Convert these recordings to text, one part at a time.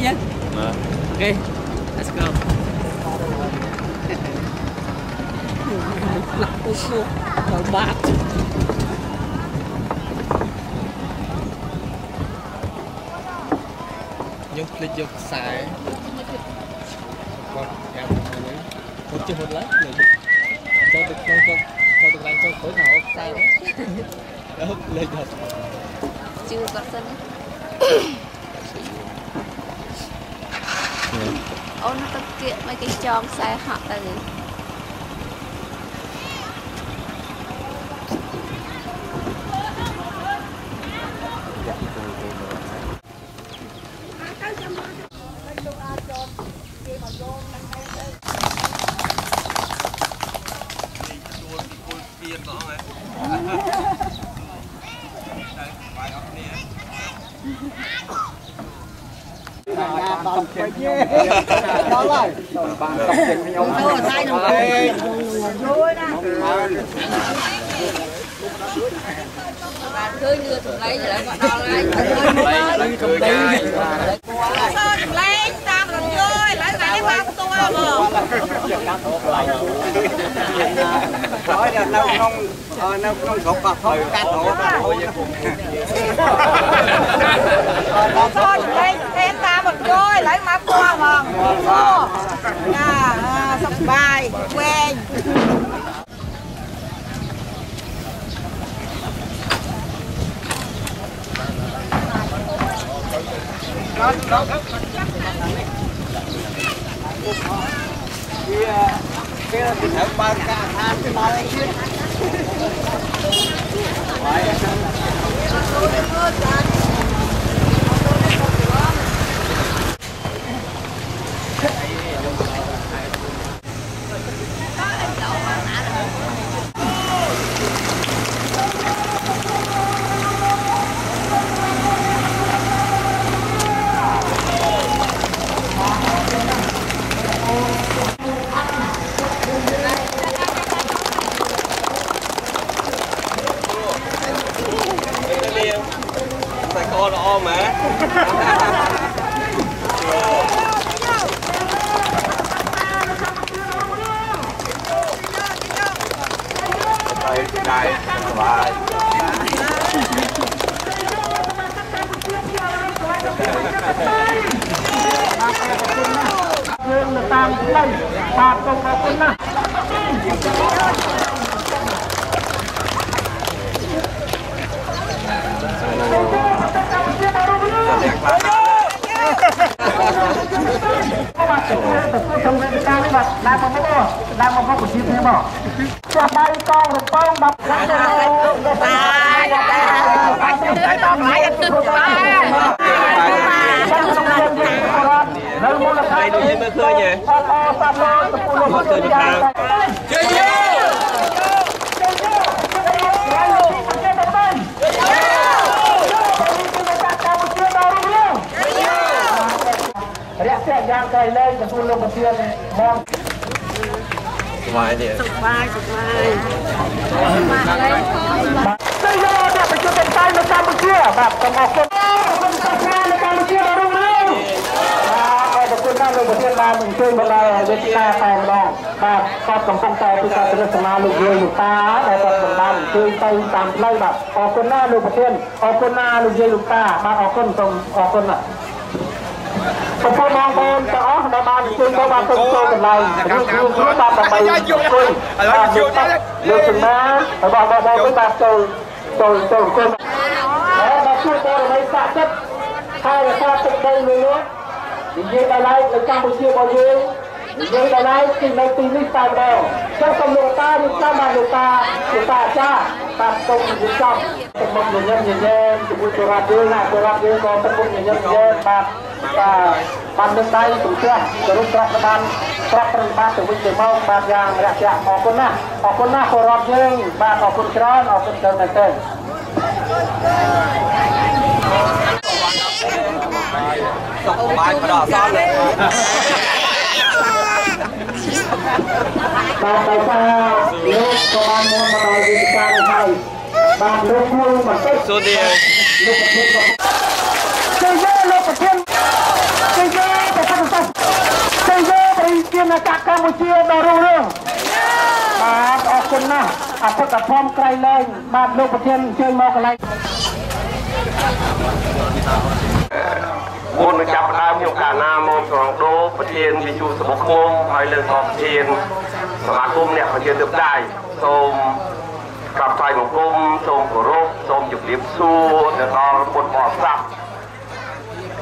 ចឹង OK let's go ឡាក់ពូស្នួដល់បាក់ យើងភ្លេចយកខ្សែគាត់កាប់មួយគាត់ជិះហត់ឡើយចូលទៅក្នុងចូលចូលទៅកន្លែងចូលក្រោយថាអូខ្សែដល់លេចដល់ ជឿគាត់សិនអូនទៅគៀកមកគេចងខ្សែហក់ទៅ ដល់ហើយបានតុកជាងខ្ញុំទៅថៃនឹងយណា បានឃើញលឿសម្លេងឥឡូវគាត់ដល់ហើយ ឃើញហើយ សម្លេងតាមរថយន្តឥឡូវថ្ងៃនេះបានផ្ទាល់ហ្មង ហើយនៅក្នុងនៅក្នុងស្រុកក៏ថតកាត់រហូត ដល់សម្លេងថែមតាមរថយន្តឥឡូវមកផ្ទាល់ហ្មងចាសុខសប្បាយវែង វាគេត្រូវបើកការដ្ឋានដល់ទៀតហើយ ល្អម៉ែ ទៅដែរសប្បាយ យើងនៅតាមផ្លូវបាទសូមអរគុណណាស់ បាទទទួលសម្រាប់ការនេះបាទឡើងមកមកឡើងមកមកប្រជាគ្នាមកចាប់បាយកងរំពងបាទឡើងទៅ បាទតែតឡៃអត់បាទ នៅមូលដ្ឋាន នេះមើលឃើញទេ អបអសាទរចំពោះលោក ឃើញខាងជើជើ រយៈយ៉ាងក្រៃលែងចំពោះលោកប្រធានមក សុបាយទេ សុបាយសុបាយ បាទទៅយកអ្នកប្រជាធិបតេយ្យនៅកម្ពុជាបាទសូមអរគុណគុណសាសនានៅកម្ពុជាដ៏រុងរឿងបាទអរគុណណាស់លោកប្រធានបានអញ្ជើញមកដល់វេទិកាតែម្ដងបាទគាត់កំពុងតែពិសាទស្សនាលោកយាយលោកតាដែលគាត់បានអញ្ជើញទៅតាមផ្លូវបាទអរគុណណាស់លោកប្រធានអរគុណណាស់លោកយាយលោកតាបាទអរគុណសូមអរគុណណាស់ចំពោះបងប្អូនទាំងអស់ដែលបានអញ្ជើញទៅបានទៅចូលកន្លែងរួមបាទដើម្បីអង្គុយបាទលោកសមារបស់បងប្អូនបាទចូលចូលចូលអង្គុយបាទជួយបរិវេណស័ក្តិសិទ្ធហើយរក្សាទឹកដីមួយនោះនិយាយដល់ឡែកនៅកម្ពុជារបស់យើងនិយាយដល់ឡែកគឺនៅទីនេះតែម្ដងចឹងសូមលោកតារៀបចំបាទលោកតាលោកតាអាចារ្យបាទសូមរៀបចំទឹកមុខញញឹមញញែមជាមួយពលរដ្ឋយើងណាពលរដ្ឋយើងក៏ទឹកមុខញញឹមញញែមបាទបាទបាននឹងដៃសំទះគោរពប្រាប់បានប្រាប់ប្របាទទៅវិញទៅមកបាទយ៉ាងរាក់ទាក់អរគុណណាស់អរគុណណាស់ពលរដ្ឋយើងបាទអរគុណច្រើនអរគុណច្រើនមែនទែន សុខសប្បាយបដអសន្ន បាទដោយសារលោកក៏បានមុនមកដល់វេទិកានេះហើយបាទលោកគួរបន្តិច សួរទី លោកប្រធានក៏ជ័យលោកប្រធានជ័យ ណាចក្រកម្ពុជាដ៏រុងរឿងបាទអរគុណណាស់អធិកធមក្រៃលែងបាទលោកប្រធានអញ្ជើញមកកន្លែង មុននឹងចាប់ផ្ដើមខ្ញុំកាលណាមកត្រង់ដូប្រធានវិទ្យុសបុកឃុំហើយលើកប្រធានសមាគមអ្នកប្រជាធិបតេយ្យសូមក្រាបថ្វាយបង្គំសូមគោរពសូមជម្រាបសួរទៅដល់ពុទ្ធបរិស័ទ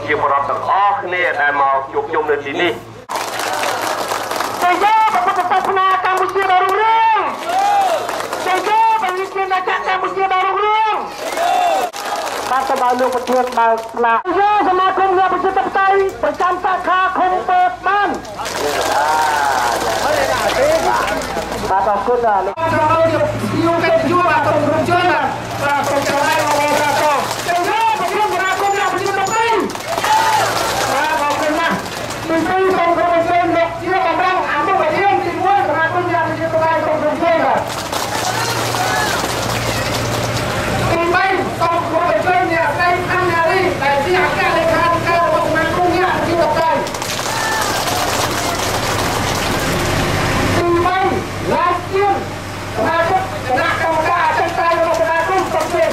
ជាបរិបទទាំងអស់គ្នាដែលមកជួបជុំនៅទីនេះ ជ័យយោពុទ្ធសាសនាកម្ពុជាដ៏រុងរឿងជ័យយោប្រជាណាចក្រកម្ពុជាដ៏រុងរឿងបាទសូមឲ្យលោកប្រធានបើកផ្លាកយោសមាគមអ្នកប្រជាធិបតេយ្យប្រចាំសាខាឃុំពោធិបានបាទអរគុណដល់លោក យូកិត្តិយសបាទសូមរំជើញបាទបាទសូមចល័យអបអរសាទរ ជ័យយោប្រធានសមាគមអ្នកប្រជាធិបតេយ្យបាទអរគុណណាស់ទី2សូមគោរពអញ្ជើញលោកជាបំរុងអនុប្រធានទី1សមាគមអ្នកប្រជាធិបតេយ្យសូមរំជើញបាទ ទី3សូមគោរពអញ្ជើញអ្នកស្រីអានណារីដែលជាអគ្គលេខាធិការរបស់សមាគមអ្នកប្រជាធិបតេយ្យទី3ឡាជាសមាជិកគណៈកម្មការអចិន្ត្រៃយ៍របស់សមាគមសូមជឿ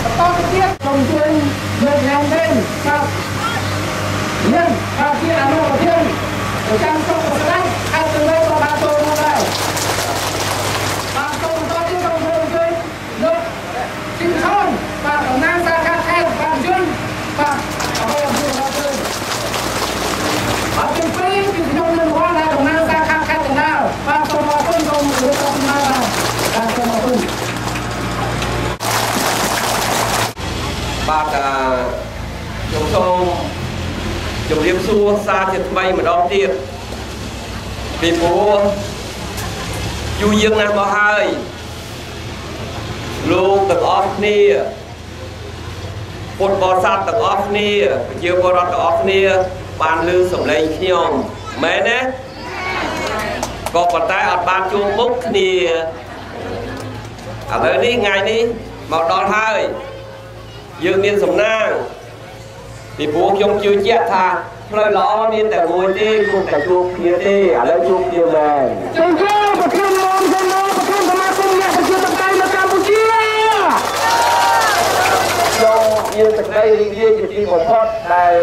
បន្តទៅទៀតសូមអញ្ជើញលោកញ៉ាំវិញបាទមានបាទជាអនុប្រធានប្រចាំក្រុមប្រឹក្សាខេត្តទាំងក៏បានចូលរួមដែរបាទសូមបន្តទៀតសូមអញ្ជើញលោកជីងខនបាទតំណាងសាខាខេត្តបាទយុនបាទអរគុណបាទបាទទី2គឺខ្ញុំនឹងរងតំណាងសាខាខេត្តកណ្ដាលបាទសូមអរគុណសូមគោរពបាទបាទសូមអរគុណ បាទខ្ញុំសូមជម្រាបសួរសារជាថ្មីម្ដងទៀតពីព្រោះយូរយារណាស់មកហើយលោកទាំងអស់គ្នាពុទ្ធបរិស័ទទាំងអស់គ្នាប្រជាពលរដ្ឋទាំងអស់គ្នាបានឮសំឡេងខ្ញុំមែនទេក៏ប៉ុន្តែអត់បានជួបមុខគ្នាឥឡូវនេះថ្ងៃនេះមកដល់ហើយយើងមានសំណាងពីព្រោះខ្ញុំជឿជាក់ថាផ្លូវល្អមានតែមួយទេគង់តែជួបគ្នាទេឥឡូវជួបគ្នាមែន ជ័យយោប្រធានមនសមាប្រធានសមាគមអ្នកប្រជាធិបតេយ្យនៅកម្ពុជា ខ្ញុំមានសេចក្តីរីករាយជាទីបំផុតដែល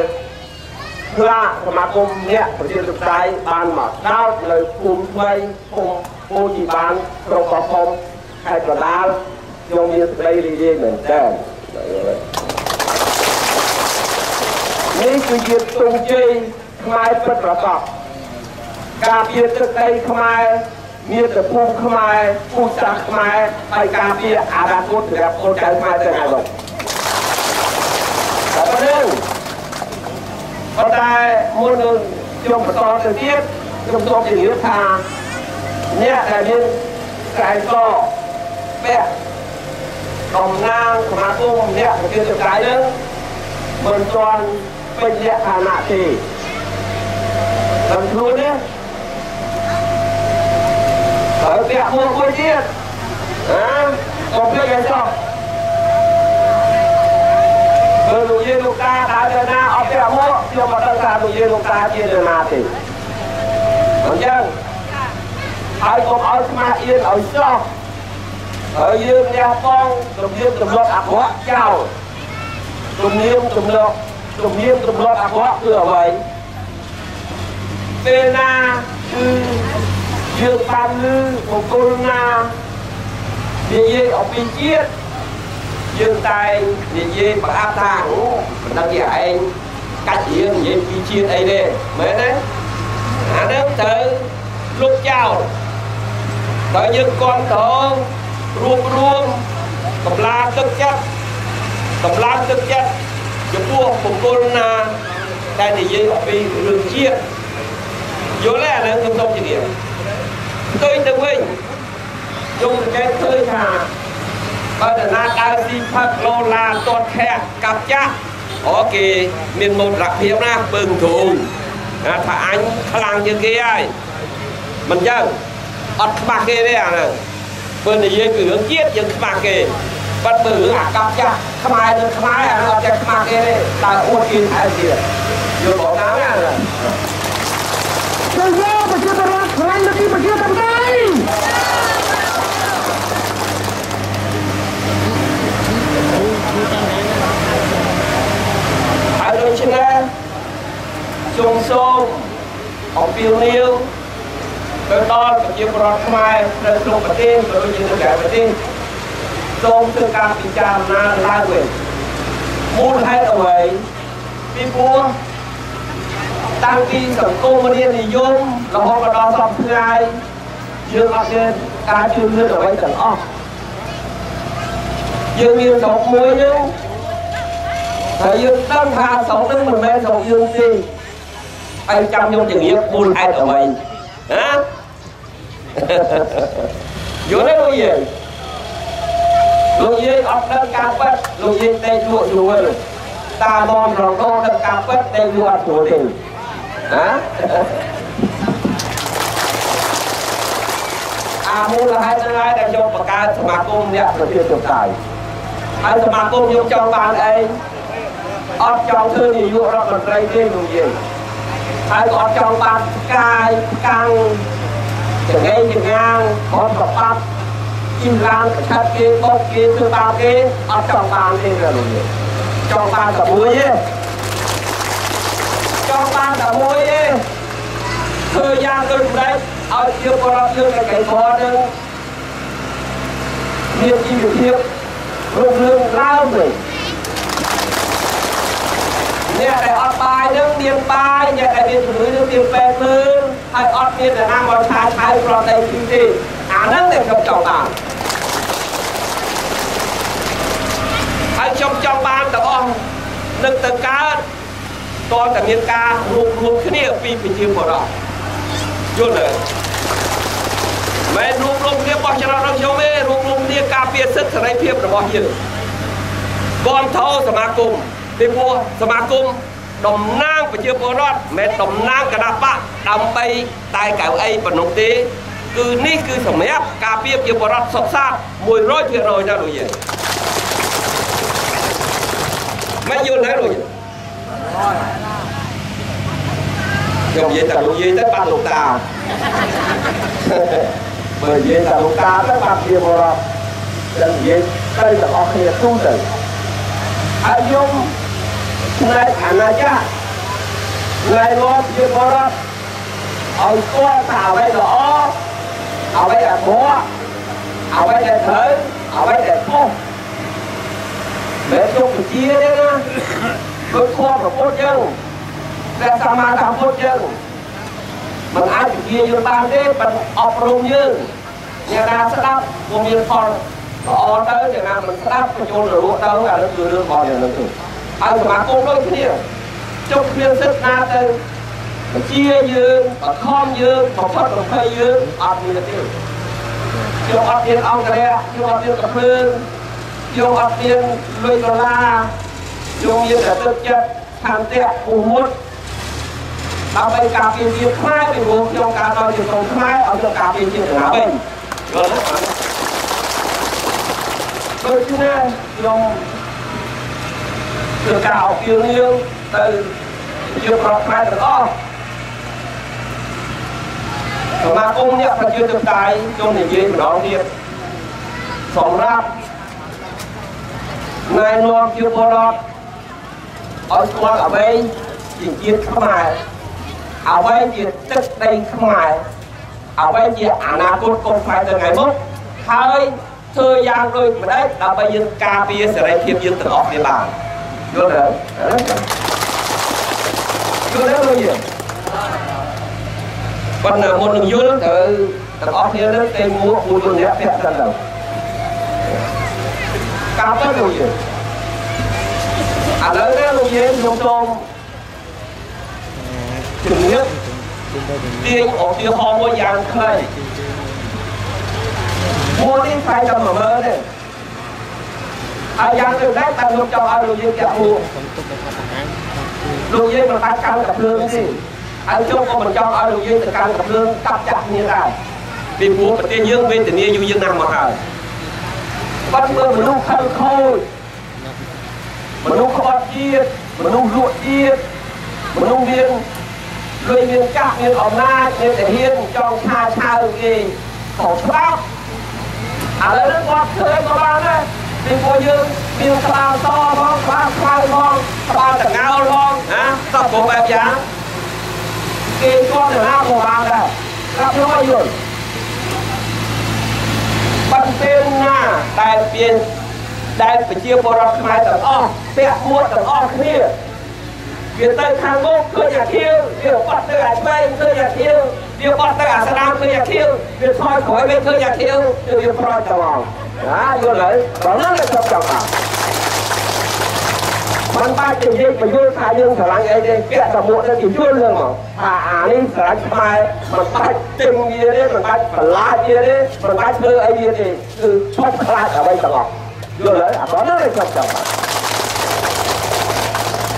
ផ្លាកសមាគមអ្នកប្រជាធិបតេយ្យបានមកដោតនៅភូមិថ្មីភូមិពោធិបានក្រុងកោះធំខេត្តកណ្ដាលខ្ញុំមានសេចក្តីរីករាយមែនទែននេះគឺជាទង់ជ័យខ្មែរពិតប្រាកដការពារទឹកដីខ្មែរមានតែភូមិខ្មែរពូជសាសន៍ខ្មែរហើយការពារអនាគតសម្រាប់កូនចៅខ្មែរទៅថ្ងៃមុខតែប៉ុណ្្នឹងប៉ុន្តែមុននឹងខ្ញុំបន្តទៅទៀតខ្ញុំសូមជម្រាបថាអ្នកដែលមានខ្សែកពាក់តំណាងសមាគមអ្នកប្រជាធិបតេយ្យនឹងមិនទាន់ពេញលក្ខណៈទេដល់ខ្លួននេះហើយពាក់មួយមួយទៀតណាកុំភ្លេចឲ្យសោះបើលោកយាយលោកតាដើរទៅណាអត់ពាក់មកខ្ញុំអត់ដឹងថាលោកយាយលោកតាជានរណាទេអញ្ចឹងហើយកុំឲ្យខ្មាស់អៀនឲ្យសោះហើយយើងលះបង់ទំនៀមទម្លាប់អាក្រក់ចោលទំនៀមទម្លាប់ទំនៀមទម្លាប់អាក្រក់គឺអ្វីពេលណាគឺយើងបានឮបុគ្គលណានិយាយអំពីជាតិយើងតែងនិយាយប្រអាប់ថាមិនដឹងជាឯងកាច់រៀងនិយាយពីជាតិអីទេមែនទេអាហ្នឹងត្រូវលុបចោលតើយើងគ្រប់គ្រងរួបរួមកម្លាំងទឹកចិត្តកម្លាំងទឹកចិត្តចំពោះបុគ្គលណាដែលនិយាយអំពីរឿងជាតិយល់ទេអាហ្នឹងខ្ញុំសូមជម្រាបផ្ទុយទៅវិញខ្ញុំសង្កេតឃើញថាបើតាណាដើរស៊ីផឹកឡូឡាទាត់ខែកាប់ចាស់អូគេមានមោទនភាពណាស់ពើងទ្រូងថាអញខ្លាំងជាងគេហើយមិនចឹងអត់ខ្មាស់គេទេអាហ្នឹងបើនិយាយពីរឿងជាតិយើងខ្មាស់គេបាត់បើរឿងអាកាប់ចាស់ខ្មែរនឹងខ្មែរអានោះអត់ចេះខ្មាស់គេទេដើរអួតគេថែមទៀតយល់បងណា ណា ជួយយកប្រជាពលរដ្ឋខ្លាញ់លទ្ធិប្រជាធិបតេយ្យ ហើយដូច្នេះខ្ញុំសូមអំពាវនាវទៅដល់ប្រជាពលរដ្ឋខ្មែរនៅក្នុងប្រទេសក៏ដូចជានៅក្រៅប្រទេសសូមធ្វើការពិចារណាឡើងវិញមូលហេតុអ្វីពីព្រោះតាំងពីសង្គមរាស្ត្រនិយមរហូតដល់សព្វថ្ងៃយើងអត់មានការជឿនលឿនអ្វីទាំងអស់យើងមានស្រុកមួយហ្នឹងហើយយើងដឹងថាស្រុកហ្នឹងមិនមែនស្រុកយើងទេហើយចាំខ្ញុំជំរាបមូលហេតុអ្វីណាយល់ទេលោកយាយលោកយាយអត់ដឹងការពិតលោកយាយទេលក់យល់តាមនរងដឹងការពិតទេលក់អត់ស្រួលទេណាអាមូលហេតុហ្នឹងហើយដែលខ្ញុំបង្កើតសមាគមអ្នកប្រជាធិបតេយ្យហើយសមាគមខ្ញុំចង់បានអីអត់ចង់ធ្វើនាយករដ្ឋមន្ត្រីទេលោកយាយហើយក៏អត់ចង់បានផ្កាយផ្កាំងចង្អេចង្អាងបត់ប្របាប់ជិះឡានកឆាត់គេបោកគេធ្វើបាបគេអត់ចង់បានទេលោកយាយចង់បានតែមួយទេចង់បានតែមួយទេធ្វើយ៉ាងដូចម្ដេចឲ្យជាពលរដ្ឋយើងដែលក្រីក្រនឹងមានជីវភាពរុងរឿងឡើងវិញអ្នកដែលអត់បាយនឹងមានបាយអ្នកដែលមានជំងឺនឹងមានពេទ្យមើលហើយអត់មានអ្នកណាមកឆាយឆាយប្រដីទីទេអាហ្នឹងដែលខ្ញុំចង់បានហើយខ្ញុំចង់បានទាំងអស់នឹងទៅកើតតើតែមានការរួបរួមគ្នាពីប្រជាពលរដ្ឋយល់ទេមិនរួបរួមគ្នាបោះឆ្នោតដល់ខ្ញុំទេរួបរួមគ្នាការពារសិទ្ធិសេរីភាពរបស់យើងគាំទ្រសមាគមពីព្រោះសមាគមតំណាងប្រជាពលរដ្ឋមិនតំណាងគណៈបកដើម្បីតែកៅអីប៉ុណ្ណោះទេគឺនេះគឺសម្រាប់ការពារប្រជាពលរដ្ឋសុខសាន្ត 100% ណាលោកយាយមិនយល់ទេលោកយាយខ្ញុំនិយាយតែលោកយាយទៅបាត់លោកតាបើនិយាយតែលោកតាទៅបាត់ជាពលរដ្ឋតែនិយាយទៅទាំងអស់គ្នាទូទៅហើយខ្ញុំផ្នែកអាណាចក្រណែនាំជាពលរដ្ឋឲ្យស្គាល់ថាអ្វីល្អអ្វីដែលក្រក់អ្វីដែលត្រូវអ្វីដែលខុសមិនជោគវិជាទេណាដូចខមប្រពុតយើងព្រះសម្មាសម្ពុទ្ធយើងមិនអាចវិជាយើងបានទេប៉ុន្តែអប់រំយើងអ្នកណាស្ដាប់ក៏មានផលល្អទៅអ្នកណាមិនស្ដាប់ក៏ចូលនរកទៅអានោះគឺរឿងរបស់យ៉ាងនោះទេហើយសមាគមដូចគ្នាចុះគ្មានសិទ្ធិណាទៅបញ្ជាយើងបខំយើងបំផិតបំភ័យយើងអត់មានទេខ្ញុំអត់មានអង្គរៈខ្ញុំអត់មានកាភ្លើងខ្ញុំអត់មានលុយដុល្លារខ្ញុំមានតែទឹកចិត្តឆន្ទៈពុះមុតដើម្បីការពារជាតិខ្មែរពីព្រោះខ្ញុំការដល់ជាកូនខ្មែរឲ្យខ្ញុំការពារជាតិណាវិញយល់ទេដូច្នេះខ្ញុំធ្វើការអំពាវនាវទៅជាប្រខ្មែរទាំងអស់សមាគមអ្នកប្រជាធិបតេយ្យខ្ញុំនិយាយម្ដងទៀតសម្រាប់ណែនាំជាពលរដ្ឋឲ្យស្គាល់អ្វីជាជាតិខ្មែរអ្វីជាទឹកដីខ្មែរអ្វីជាអនាគតកូនខ្មែរទៅថ្ងៃមុខហើយធ្វើយ៉ាងដូចម្ដេចដើម្បីយើងការពារសេរីភាពយើងទាំងអស់គ្នាបានយល់ទេយល់ទេលោកយាយប៉ុន្តែមុននឹងយល់ត្រូវទាំងអស់គ្នានឹងទេមួកមួយអ្នកពាក់សិនទៅការពិតលោកយាយឥឡូវនេះលោកយាយខ្ញុំសូមជំរាបទាញឧទាហរណ៍មួយយ៉ាងខ្លីមួយនេះថ្លៃតែ10000ទេហើយយ៉ាងដូចដែរតែលោកចង់ឲ្យលោកយាយពាក់មួកលោកយាយមិនបានកាន់កាភ្លើងទេហើយខ្ញុំក៏មិនចង់ឲ្យលោកយាយទៅកាន់កាភ្លើងកាប់ចាក់គ្នាដែរពីព្រោះប្រទេសយើងវេទនាយូរយារណាស់មកហើយបាត់មើលមនុស្សខិលខូចមនុស្សក្បត់ជាតិមនុស្សលក់ជាតិមនុស្សមាន ឃើញមានកាក់មានអំណាចមានទាហានចង់ឆាឆៅគេខុសច្បាប់ឥឡូវនេះគាត់ធ្វើក៏បានដែរពីព្រោះយើងមានក្បាលសផងក្បាលខ្មៅផងក្បាលតងោលផងណាសពគ្រប់បែបយ៉ាងគេគាត់ទៅណាក៏បានដែរប្រាប់ខ្ញុំឲ្យយល់ប៉ុន្តែណាដែលពៀនដែលប្រជាពលរដ្ឋខ្មែរទាំងអស់ពាក់មួកទាំងអស់គ្នាវាទៅខាងមុខឃើញអាខៀវវាបត់ទៅអាឆ្វេងឃើញអាខៀវវាបត់ទៅអាស្ដាំឃើញអាខៀវវាថយក្រោយវិញឃើញអាខៀវគឺវាប្រយទៅមកណាយល់ហើយដល់នោះខ្ញុំចង់ថាមិនបាច់និយាយបញ្យល់ថាយើងស្រឡាញ់អីទេពាក់តែមួកទៅគេយល់រឿងមកថាអានេះស្រឡាញ់ខ្មែរមិនបាច់ទិញវាទេមិនបាច់បន្លាចវាទេមិនបាច់ធ្វើអីវាទេគឺឈប់ខ្លាចអ្វីទាំងអស់យល់ហើយអាដល់នោះខ្ញុំចង់ថា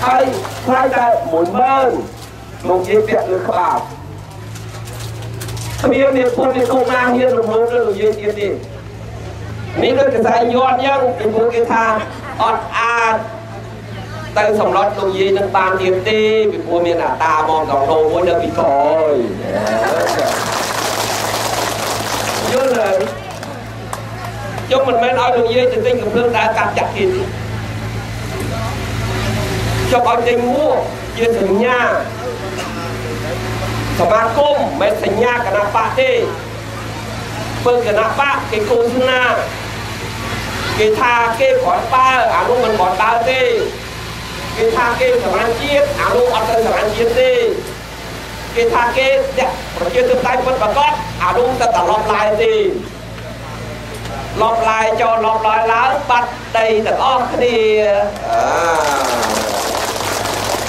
ហើយថ្លៃតែ10000លោកនិយាយពាក់លើក្បាលគ្មានមានពុទ្ធមានគុំណាហ៊ានរំលោភលើលោកនិយាយទៀតទេនេះដូចកសែយ័ន្តអញ្ចឹងពីព្រោះគេថាអត់អាចទៅសម្លុតលោកយាយនឹងបានទៀតទេពីព្រោះមានអាតាមកដងដូមួយនៅពីក្រោយយល់ហើយខ្ញុំមិនមែនឲ្យលោកយាយទៅទិញកំភ្លើងដើរកាប់ចាក់គេទេខ្ញុំឲ្យទិញមួកជាសញ្ញាសមាគមមិនសញ្ញាគណៈបកទេធ្វើគណៈបកគេឃោសនាគេថាគេគ្រាន់បើអានោះមិនគ្រាន់បើទេគេថាគេសម្រាប់ជាតិអានោះអត់ទៅសម្រាប់ជាតិទេគេថាគេអ្នកប្រជាធិបតេយ្យពិតប្រាកដអានោះទៅតែលបឡាយទេលបឡាយចូលលបឡាយឡើងបាត់ដីទាំងអស់គ្នា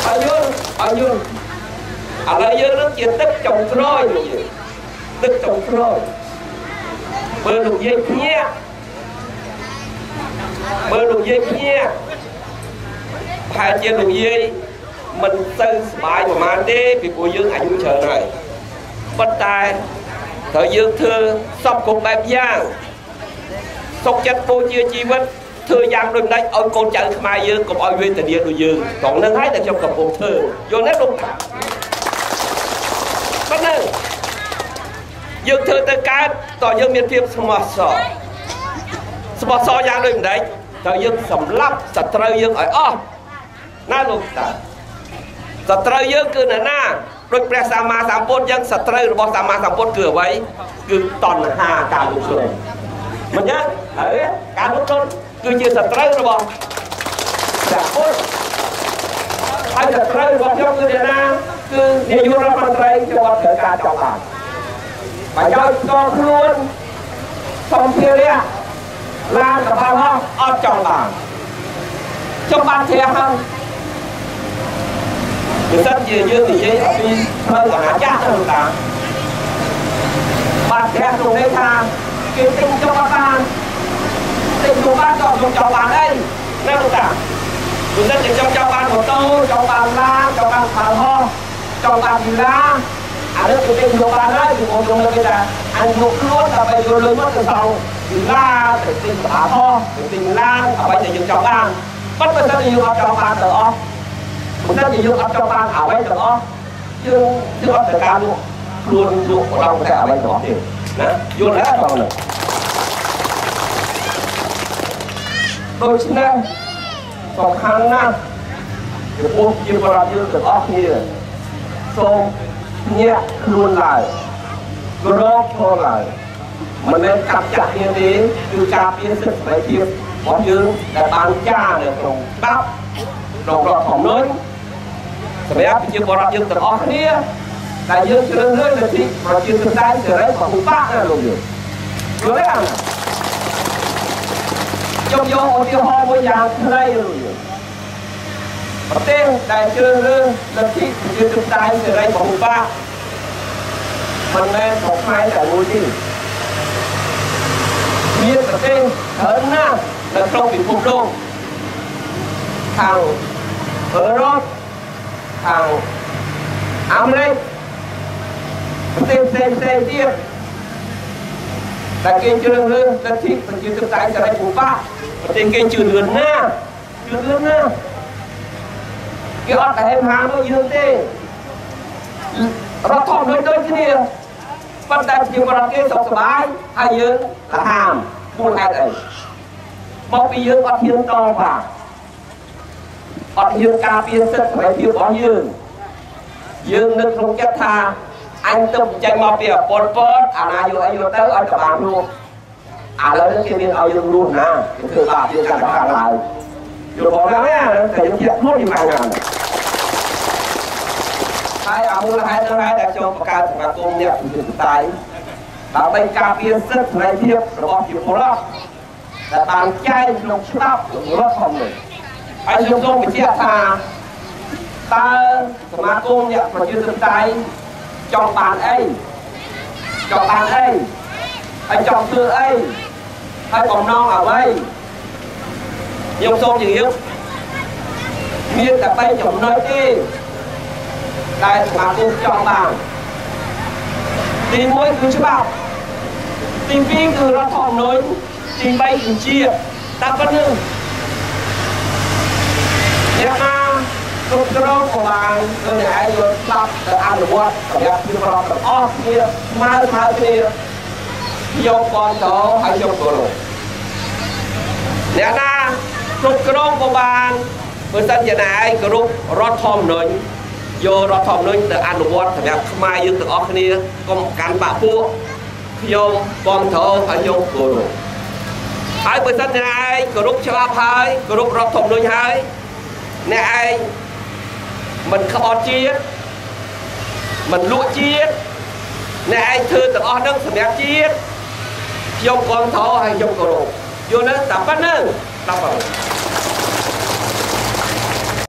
អើយល់អើយល់ឥឡូវយើងនឹងជាទឹកចុងក្រោយលោកយើងទឹកចុងក្រោយបើលោកយាយភ្ញាក់បើលោកយាយភ្ញាក់ប្រហែលជាលោកយាយមិនទៅស្បាយប្រហែលទេពីព្រោះយើងអាយុច្រើនហើយប៉ុន្តែត្រូវយើងធ្វើសពគ្រប់បែបយ៉ាងសុខចិត្តពោជាជីវិតធ្វើយ៉ាងដូចម្ដេចឲ្យកូនចៅខ្មែរយើងកុំឲ្យវេទនាដូចយើងត្រង់នឹងហើយតែខ្ញុំកំពុងធ្វើយល់ទេលោកប៉ុណ្ណឹងយើងធ្វើទៅកើតតើយើងមានភាពស្មោះសរស្មោះសរយ៉ាងដូចម្ដេចត្រូវយើងសម្លាប់សត្រូវយើងឲ្យអស់ណាលោកតាសត្រូវយើងគឺនរណាដូចព្រះសម្មាសម្ពុទ្ធយើងសត្រូវរបស់សម្មាសម្ពុទ្ធគឺអ្វីគឺតណ្ហាការលុបខ្លួនមិនចឹងហើយការលុបខ្លួនគឺជាសត្រូវរបស់ព្រះពុទ្ធហើយសត្រូវរបស់ខ្ញុំគឺនរណាគឺនាយករដ្ឋមន្ត្រីជាប់ត្រូវការចង់បានបើយកតខ្លួនសម្ភារៈឡានកប៉ាល់ហោះអត់ចង់បានចង់បានជ្រះហើយបើសិនជាយើងនិយាយអំពីផ្លូវអាណាចក្រទៅតាបានជ្រះក្នុងន័យថាគេទិញចង់បានទិញទៅបានក៏ខ្ញុំចង់បានអីណាលោកតាបើសិនជាខ្ញុំចង់បានម៉ូតូចង់បានឡានចង់បានកប៉ាល់ហោះចង់បានវីឡាអានេះគេទិញយកបានហើយពីបងខ្ញុំលើកគេថាអញយកខ្លួនដើម្បីយកលុយមកទៅសង់វីឡាទៅទិញកប៉ាល់ហោះទៅទិញឡានអ្វីដែលយើងចង់បានប៉ុន្តែបើសិនជាយើងអត់ចង់បានទាំងអស់បើសិនជាយើងអត់ចង់បានអ្វីទាំងអស់យើងអត់ត្រូវការលក់ខ្លួនលក់ម្ដងតែអ្វីទាំងអស់ទេណាយល់ហើយបងនោះដូច្នេះសំខាន់ណាស់ចំពោះជាប្រដ្ឋយើងទាំងអស់គ្នាសូមញាក់ខ្លួនឡើយក្រោកឈរឡើយមិនមែនកាប់ចាក់គ្នាទេគឺការពារសិទ្ធិសេរីភាពរបស់យើងដែលបានចារនៅក្នុងច្បាប់ក្នុងរដ្ឋធម្មនុញ្ញសម្រាប់ប្រជាពលរដ្ឋយើងទាំងអស់គ្នាដែលយើងជ្រើសរើសលទ្ធិប្រជាធិបតេយ្យសេរីពហុបក្សណាលោកយើងយល់ទេអាខ្ញុំយកឧទាហរណ៍មួយយ៉ាងខ្លីលោកយើងប្រទេសដែលជ្រើសរើសលទ្ធិប្រជាធិបតេយ្យសេរីពហុបក្សមិនមែនស្រុកខ្មែរតែមួយទេមានប្រទេសច្រើនណាស់នៅក្នុងពិភពលោកខាងអឺរ៉ុបខាងអាមេរិកប្រទេសផ្សេងផ្សេងទៀតតែគេជ្រើសរើសលទ្ធិប្រជាធិបតេយ្យសេរីពហុបក្សប្រទេសគេជឿនលឿនណាស់ជឿនលឿនណាស់គេអត់តែហេមហាមកយើងទេ រដ្ឋធម្មនុញ្ញដូចគ្នា ប៉ុន្តែប្រជាពលរដ្ឋគេសុខសប្បាយ ហើយយើងលហាម មូលហេតុអី? មកពីយើងអត់ហ៊ានតវ៉ា អត់ហ៊ានការពារសិទ្ធិសេរីភាពរបស់យើង។ យើងនៅក្នុងចិត្តថា អញទៅចេញមកពីអប៉ុលពត អាណាយកអីយកទៅ ឲ្យក្បាលរស់ ឥឡូវនេះគេមានឲ្យយើងរស់ណា គេធ្វើបាបយើងកាន់តែខ្លាំងឡើង យល់បងហ្នឹង តែយើងជាក់ខ្លួនពីខាងណាហើយ។ អាមូលហេតុហ្នឹងហើយ ដែលខ្ញុំបង្កើតសមាគមអ្នកប្រជាធិបតេយ្យ ដើម្បីការពារសិទ្ធិសេរីភាពរបស់ប្រជាពលរដ្ឋដែលបានចែងក្នុងច្បាប់រដ្ឋធម្មនុញ្ញ។ ហើយខ្ញុំសូមបញ្ជាក់ថា តើសមាគមអ្នកប្រជាធិបតេយ្យចង់បានអី ចង់បានអី ហើយចង់ធ្វើអី ហើយបំណងអ្វី? ខ្ញុំសូមជម្រាប មានតែ 3 ចំណុចទេដែលសមាគមចង់បាន។ ទី 1 គឺច្បាប់ ទី 2 គឺរដ្ឋធម្មនុញ្ញ ទី 3 គឺជាតិ តែប៉ុណ្្នឹង។ អ្នកណាគ្រប់គ្រងក៏បាន គឺអ្នកឯងយកច្បាប់ទៅអនុវត្តសម្រាប់ប្រជាពលរដ្ឋទាំងអស់គ្នាស្មើស្មើគ្នា យកគាំទ្រហើយយកគោរព។ អ្នកណាគ្រប់គ្រងក៏បាន បើសិនជាអ្នកឯងគោរពរដ្ឋធម្មនុញ្ញ យករដ្ឋធម្មនុញ្ញទៅអនុវត្តសម្រាប់ខ្មែរយើងទាំងអស់គ្នា កុំកាន់បាក់ពួក ខ្ញុំគាំទ្រហើយយកគោរព។ ហើយបើសិនជាអ្នកឯងគោរពច្បាប់ហើយ គោរពរដ្ឋធម្មនុញ្ញហើយ អ្នកឯងមិនក្បត់ជាតិ មិនលក់ជាតិ អ្នកឯងធ្វើទាំងអស់ហ្នឹងសម្រាប់ជាតិ ខ្ញុំគាំទ្រហើយខ្ញុំគោរព យល់ទេ? តែប៉ុណ្្នឹង តែប៉ុណ្្នឹង។